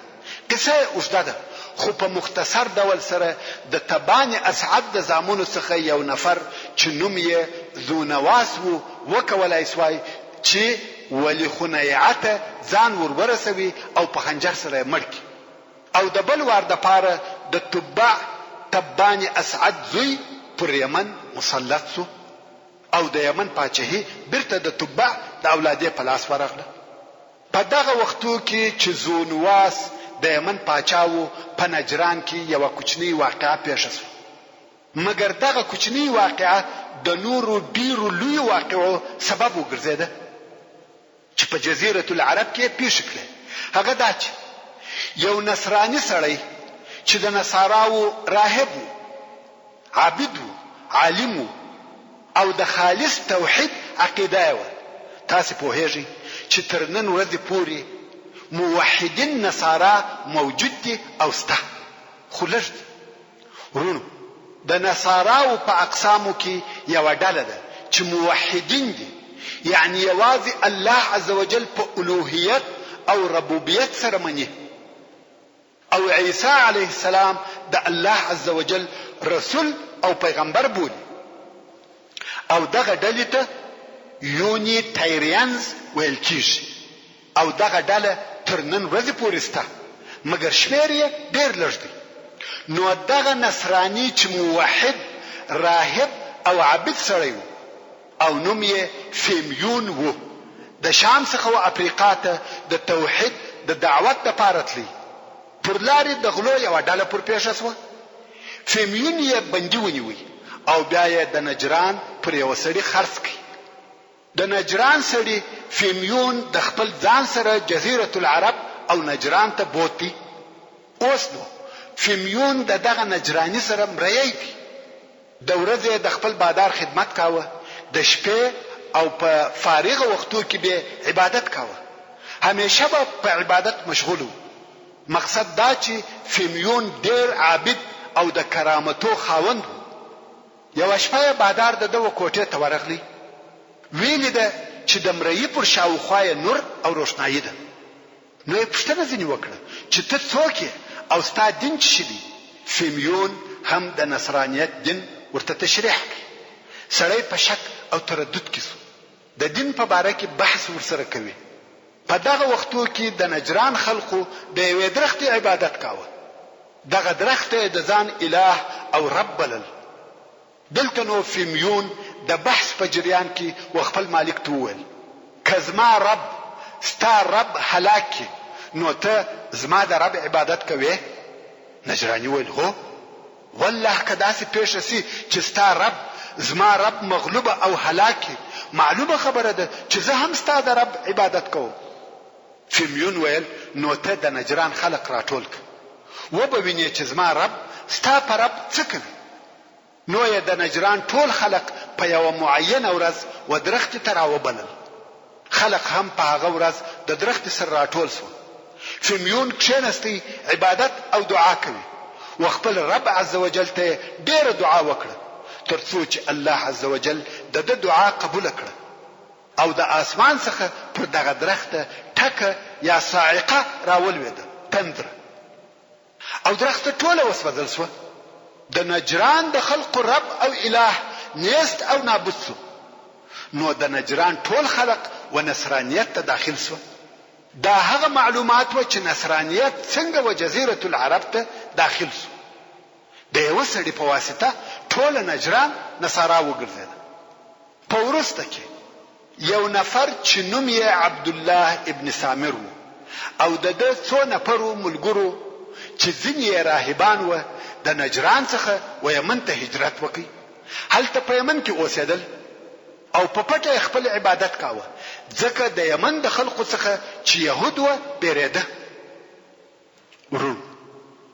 قصه یې اوږده ده خو په مختصر ډول سره د تبان اسعد د زامنو څخه یو نفر چې نوم یې ذونواس وو وکولای شوای چې ولخنیعه ته ځان ور ورسوي او په خنجر سره یې مړ کړي او د بل وار دپاره د تبع تبان اسعد زوی پر یمن مسلط شو او د یمن پاچهي بیرته د تبع د اولادې په لاس ورغله. په دغه وختو کې چې ذونواس د یمن پاچا وو په نجران کې یوه کوچنۍ واقعه پېښه شوه. مګر دغه کوچنۍ واقعه د نورو ډېرو لویو واقعو سبب وګرځېده چې په جزیرة العرب کې یې پېښې کړې. هغه دا چې یو نصراني سړی چې د نصاراوو راهب و، عابد و، عالم و او د خالص توحید عقیده یې وه، تاسې پوهېږئ چې تر نن ورځې پورې موحدین نصارا موجود دي او شته، خو لږ دي. وروڼو! د نصاراوو په اقسامو کې یوه ډله ده چې موحدین دي، یعنې یوازې الله عزوجل په الوهیت او ربوبیت سره مني او عیسی علیه السلام د الله عزوجل رسول او پیغمبر بولي او دغه ډلې ته یوني تیرینز ویل کیږي. او دغه ډله تر نن ورځې پورې شته، مګر شمېر یې ډېر لږ دی. نو دغه نصراني چې موحد، راهب او عابد سړی و او نوم یې فیمیون و، د شام څخه و افریقا ته د توحید د دعوت لپاره تلی، پر لارې د غلو یوه ډله پر پېښه شوه، فیمیون یې بندي ونیوی او بیا یې د نجران پر یوه سړي خرڅ کړ. د نجران سړي فیمیون د خپل ځان سره جزیرة العرب او نجران ته بوتی. اوس نو فیمیون د دغه نجراني سره مریی دی. د ورځې یې د خپل بادار خدمت کاوه، د شپې او په فارغه وختو کې بې عبادت کاوه. همیشه به په عبادت مشغول و. مقصد دا چې فیمیون ډېر عابد او د کرامتو خاوند و. یوه شپه یې بادار د ده و کوټې ته ورغلی، ویې لیده چې د مریي پر شاوخوا یې نور او روښنايي ده. نو یې پوښتنه ځینې وکړه چې ته څوک یې او ستا دین څه شي دی؟ فیمیون هم د نصرانیت دین ورته تشریح کړ. سړی په شک او تردد کې شو. د دین په باره کې بحث ورسره کوي. په دغه وختو کې د نجران خلقو د یوې درختې عبادت کاوه. دغه درخته یې د ځان اله او رب بلل. دلته نو فیمیون د بحث په جریان کې و خپل مالک ته وویل، که زما رب ستا رب هلاک کړي نو ته زما د رب عبادت کوې؟ نجراني وویل، هو! والله که داسې پېښه شي چې ستا رب زما رب مغلوب او هلاک کړي، معلومه خبره ده چې زه هم ستا د رب عبادت کوم. فیمیون ویل، نو ته د نجران خلق راټول کړه، وبه وینې چې زما رب ستا په رب څه کوي. نو یې د نجران ټول خلق په یوه معینه ورځ و درختې ته راوبلل. خلق هم په هغه ورځ د درختې سره راټول شول. فیمیون کښېنستی عبادت او دعا کوي و خپل رب عزوجل ته یې ډېره دعا وکړه تر څو چې الله عزوجل د ده دعا قبوله کړه او د آسمان څخه پر دغه درخته ټکه یا صاعقه راولوېده، تندره. او درخته ټوله وسوځل شوه. د نجران د خلقو رب او اله نیست او نابود شو. نو د نجران ټول خلق و نصرانیت ته داخل شوه. دا هغه معلومات وه چې نصرانیت څنګه و جزیرة العرب ته داخل شو. د یوه سړي په واسطه ټوله نجران نصارا وګرځېده. په وروسته کې یو نفر چې نوم یې عبدالله ابن سامر و او د ده څو نفرو ملګرو چې ځینې یې راهبان وه د نجران څخه و یمن ته هجرت وکړ، هلته په یمن کې اوسېدل او په پټه یې خپل عبادت کاوه. ځکه د یمن د خلقو څخه چې یهود وه بېرېده. وروڼو!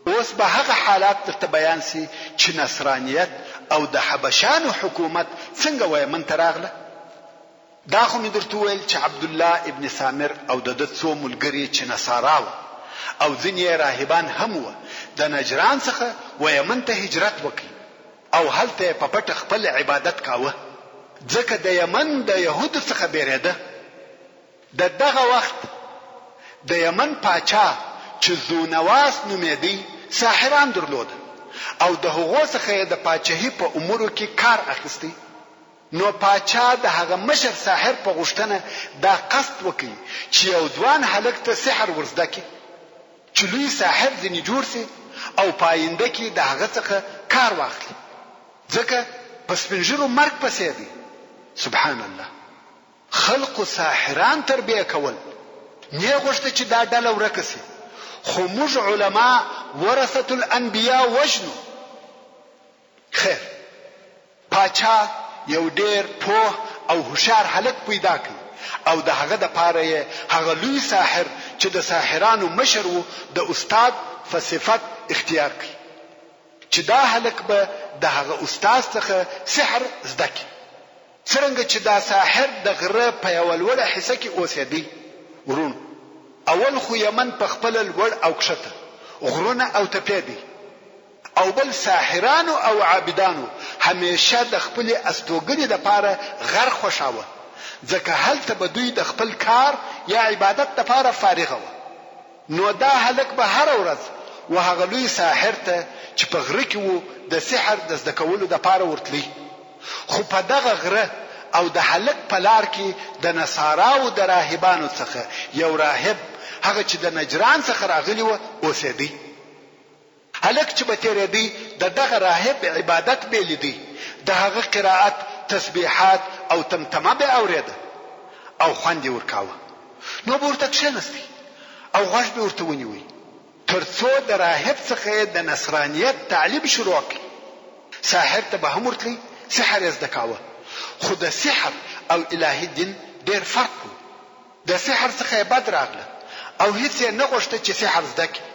اوس به هغه حالات درته بیان شي چې نصرانیت او د حبشانو حکومت څنګه ویمن ته راغله؟ دا خو مې درته وویل چې عبدالله ابن سامر او د ده څو ملګري چې نصارا وه او ځینې یې راهبان هم وه د نجران څخه ویمن ته هجرت وکړ او هلته یې په پټه خپل عبادت کاوه ځکه د یمن د یهودو څخه بېرېده. د دغه وخت د یمن پاچا چې ذونواس نومېدی ساحران درلوده او د هغو څخه یې د پاچهي په امورو کې کار اخیستی. نو پاچا د هغه مشر ساحر په غوښتنه دا قصد وکړ چې یو ځوان هلک ته سحر ور زده کړي چې لوی ساحر ځینې جوړ شي او په آینده کې د هغه څخه کار واخلي ځکه په سپین ږیرو مرګ پسې دی. سبحان الله. خلقو ساحران تربیه کول نۀ غوښته چې دا ډله ورکه شي خو موږ علما ورثة الانبیاء وژنو. خیر پاچا یو ډېر پوه او هوښیار هلک پیدا کړ او د هغه دپاره یې هغه لوی ساحر چې د ساحرانو مشر و د استاد په صفت اختیار کړ چې دا هلک به د هغه استاد څخه سحر زده کړي. څرنګه چې دا ساحر د غره په یوه لوړه حصه کې اوسېدی، وروڼو! اول خو یمن په خپله لوړ او کښته غرونه او تپې دی او بل ساحرانو او عابدانو همېشه د خپلې استوګنې لپاره غر خوښاوه، ځکه هلته به دوی د خپل کار یا عبادت لپاره فارغه وه. نو دا هلک به هره ورځ و هغه لوی ساحر ته چې په غره کې وو د سحر د زده کولو لپاره ورتلی. خو په دغه غره او د هلک په لار کې د نصاراوو د راهبانو څخه یو راهب، هغه چې د نجران څخه راغلي وه، اوسېدی. هلک چې به تېرېدی د دغه راهب عبادت به یې لیدی، د هغه قرائت، تسبیحات او تمتمه به یې اورېده او خوند یې ورکاوه. نو به ورته کښېنستی او غوږ به یې ورته ونیوی. تر څو د راهب څخه یې د نصرانیت تعلیم شروع کړ. ساحر ته به هم ورتلی، سحر یې زده کاوه، خو د سحر او الهي دین ډېر فرق وو. د سحر څخه یې بد راغله او هیڅ یې نه غوښته چې سحر زده کړي.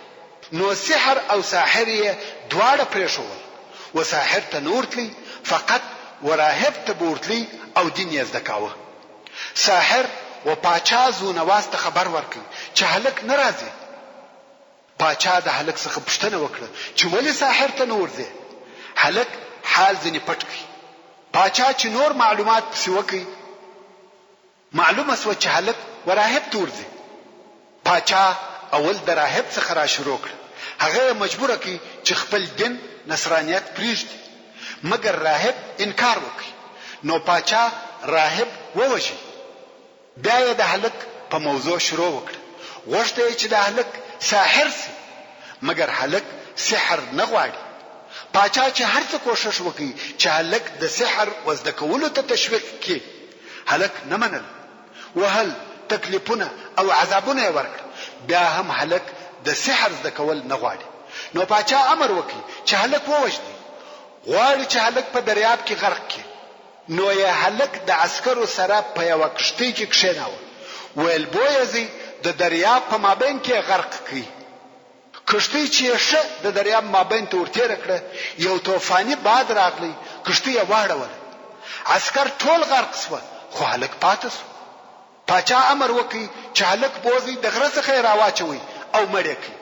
نو سحر او ساحر یې دواړه پرېښوول، و ساحر ته نه ورتلی، فقط و راهب ته به ورتلی او دین یې زده کاوه. ساحر و پاچا ذونواس ته خبر ورکړ چې هلک نه راځي. پاچا د هلک څخه پوښتنه وکړه چې ولې ساحر ته نه ورځې؟ هلک حال ځنې پټ کړ. پاچا چې نور معلومات پسې وکړ، معلومه شوه چې هلک و راهب ته ورځي. پاچا اول د راهب څخه را شروع کړه، هغه یې مجبوره کړ چې خپل دین، نصرانیت، پریږدي، مګر راهب انکار وکړ، نو پاچا راهب ووژی. بیا یې د هلک په موضوع شروع وکړه، غوښته یې چې دا هلک ساحر شي، مګر هلک سحر نه غواړي. پاچا چې هر څه کوښښ وکړ چې هلک د سحر و زده کولو ته تشویق کړي، هلک نه منل. وهل، تکلیفونه او عذابونه یې ورکړل، بیا هم هلک د سحر زده کول نه غواړي. نو پاچا امر وکړ چې هلک ووژني. غواړي چې هلک په دریاب کې غرق کړي. نو یې هلک د عسکرو سره په یوه کښتۍ کې کښېناوه، ویل بویه ځئ د دریاب په مابین کې یې غرق کړئ. کښتۍ چې یې ښه د دریاب مابین ته ورتېره کړه، یو توفاني باد راغلی، کښتۍ یې واړوله. عسکر ټول غرق شوه، خو هلک پاته شو. پاچا امر وکړ چې هلک بوځئ، د غره څخه یې راواچوئ او مړ یې کړئ.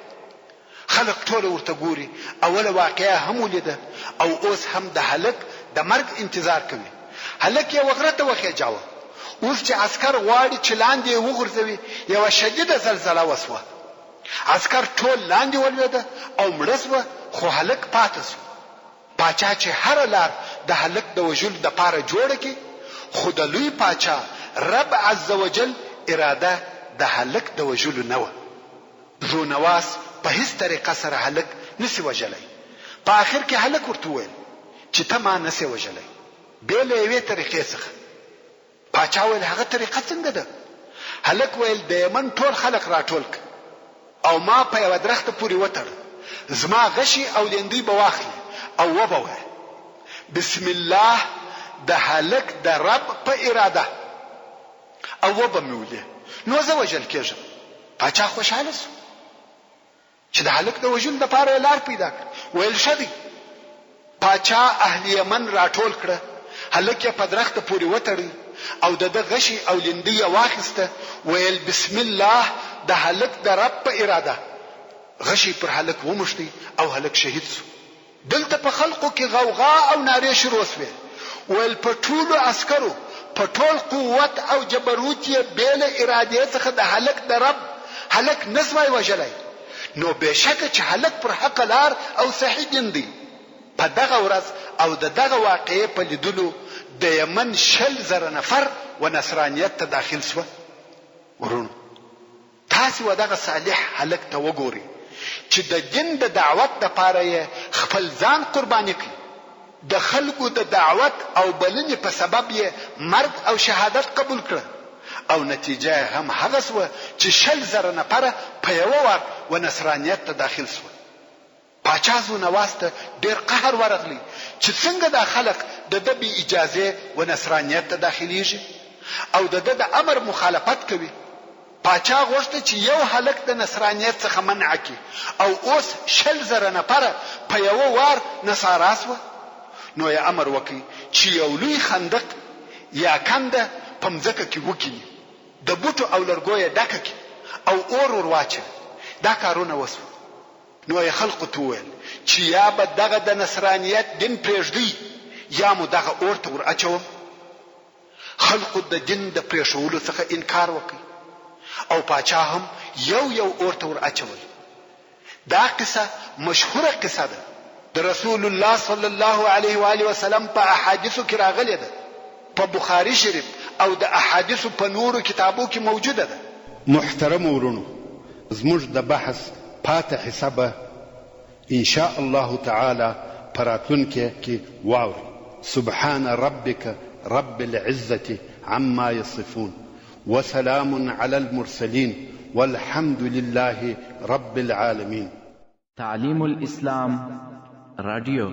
خلک ټوله ورته ګوري، اوله واقعه یې هم ولیده او اوس هم د هلک د مرګ انتظار کوي. هلک یې وغره ته وخېجاوه. اوس چې عسکر غواړي چې لاندې یې وغورځوي، یوه شدیده زلزله وشوه. عسکر ټول لاندې ولوېده او مړه شوه، خو هلک پاته شو. پاچا چې هره لار د هلک د وژلو دپاره جوړه کړي، خو د لوی پاچا رب عزوجل اراده د هلک د وژلو نه وه. ذونواس په هیڅ طریقه سره هلک نه شي وژلی. په اخر کې هلک ورته وویل چې ته ما نه شې وژلی، بې له یوې طریقې څخه. پاچا ویل هغه طریقه څنګه ده؟ هلک ویل د یمن ټول خلک راټول کړه او ما په یوه درخته پورې وتړه، زما غشي او لیندۍ به واخلې او وبه وایې بسم الله د هلک د رب په اراده. او وبه مې ولې، نو زه وژل کېږم. پاچا خوشحاله شو چې د هلک د وژلو لپاره یې لار پیدا کړه، ویل ښه دی. پاچا اهل یمن راټول کړه، هلک یې په درخته پورې وتړی او د ده غشی او لیندۍ یې واخیسته، ویل بسم الله د هلک د رب په اراده. غشی پر هلک وموښتی او هلک شهید شو. دلته په خلقو کې غوغا او نارې شروع شوې، ویل په ټولو عسکرو، په ټول قوت او جبروت یې بې له ارادې څخه د هلک د رب هلک نه شوای وژلای، نو بې شکه چې هلک پر حقه لار او صحیح دین دی. په دغه ورځ او د دغه واقعې په لیدلو د یمن 20 زره نفر و نصرانیت ته داخل شوه. وروڼو! تاسې و دغه صالح هلک ته وګورئ چې د دین د دعوت لپاره یې خپل ځان قرباني کړ، د خلکو د دعوت او بلنې په سبب یې مرګ او شهادت قبول کړ او نتیجه یې هم هغه شوه چې 20 زره نفره په یوه وار و نصرانیت ته داخل شول. پاچا ذونواس ته ډېر قهر ورغلی چې څنګه دا خلق د ده بې اجازې و نصرانیت ته داخلېږي او د ده د امر مخالفت کوي. پاچا غوښته چې یو هلک د نصرانیت څخه منع کړي او اوس 20 زره نفره په یوه وار نصارا شوه. نو یې امر وکړ چې یو لوی خندق یا کنده په مځکه کې وکیني، د بوټو او لرګو یې ډکه کړي او اور ور واچوي. دا کارونه وشول. نو یې خلقو ته وویل چې یا به دغه د نصرانیت دین پرېږدئ یا مو دغه اور ته ور اچوم. خلقو د دین د پرېښولو څخه انکار وکړ او پاچا هم یو یو اور ته ور اچول. دا قصه مشهوره قصه ده. د رسول الله صلی الله علیه و آله وسلم په احادیثو کې راغلې ده. په بخاري شریف او د احادیثو په نورو کتابو کې موجوده ده. محترمو وروڼو زموږ د بحث پاته حصه به ان شاء الله تعالی په راتلونکې کې واورئ. سبحان ربک رب العزة عما يصفون وسلام علی المرسلین والحمد لله رب العالمین. تعلیم الاسلام رادیو.